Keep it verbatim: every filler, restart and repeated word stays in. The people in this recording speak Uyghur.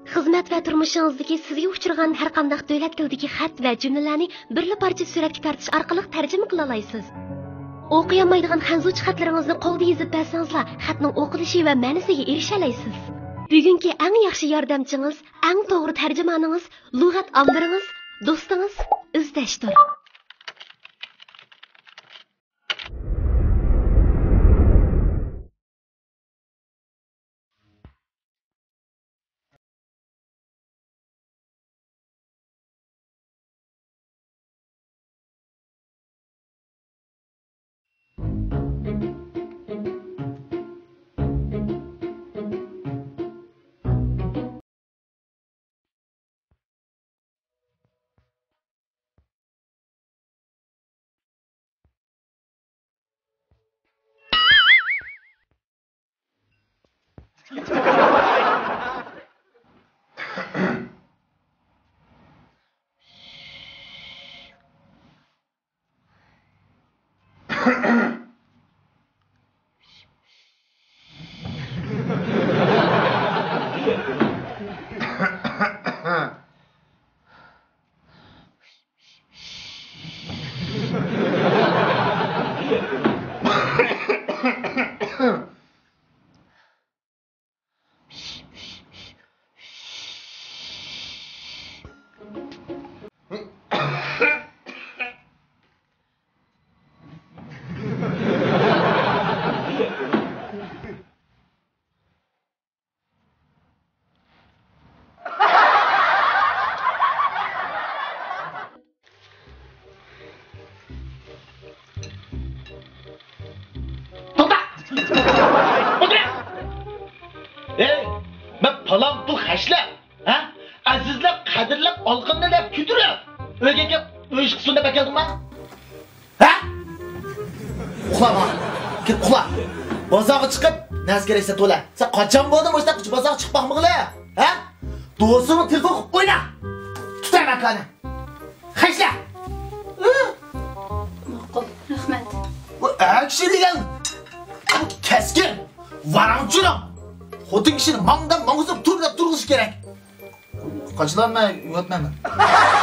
خىزمەت ۋە تۇرمۇشىڭىزدىكى سىزگە ئۇچرىغان ھەرقانداق دۆلەت تىلىدىكى خەت ۋە جۈملىلەرنى بىرلا پارچە سۈرەتكە تارتىش ئارقىلىق تەرجىمە قىلالايسىز. ئوقۇيالمايدىغان خەنزۇچە خەتلىرىڭىزنى قولدا يېزىپ بەرسىڭىزلا، خەتنىڭ ئوقۇلۇشى ۋە مەنىسىگە ئېرىشەلەيسىز. بۈگۈنكى ئەڭ ياخشى ياردەمچىڭىز، ئەڭ توغرا تەرجىمانىڭىز، لۇغەت ئامبىرىڭىز، دوستىڭىز ئىزدەشتۇر. توختا! ئولتۇر! ئەي، مەن پالان پۇل خەجلەپ، ھە؟ ئەزىزلەپ، قەدىرلەپ ئالغىنىنى دەپ كۆتۈرۈپ، ئۆيگە كەپ ئۆي ئىشقا سۇندەپ ئەكەلدىڭما؟ ھە؟ ئۇخلاما. كىر ئۇخلا. بازارغا چىقىپ نەرسە كېرەك سېتىۋال. سەن قاچان بولدى مۇشۇنداق بازارغا چىقىپ باقمىغىلى؟ ھە؟ دوستۇڭنىڭ تېلېفون قىلىپ ئوينا. تۇتاي ماكانى. خەجلە. ماقۇل، رەھمەت. بۇ ئەر كىشى دېگەن كەسكىن، ۋاراڭ-چۇرۇڭ. خوتۇن كىشىنى ماڭدام ماڭغۇزۇپ تۇر دەپ تۇرغۇزۇش كېرەك. قاچىلارمەن، يۇۋاتمايمەن.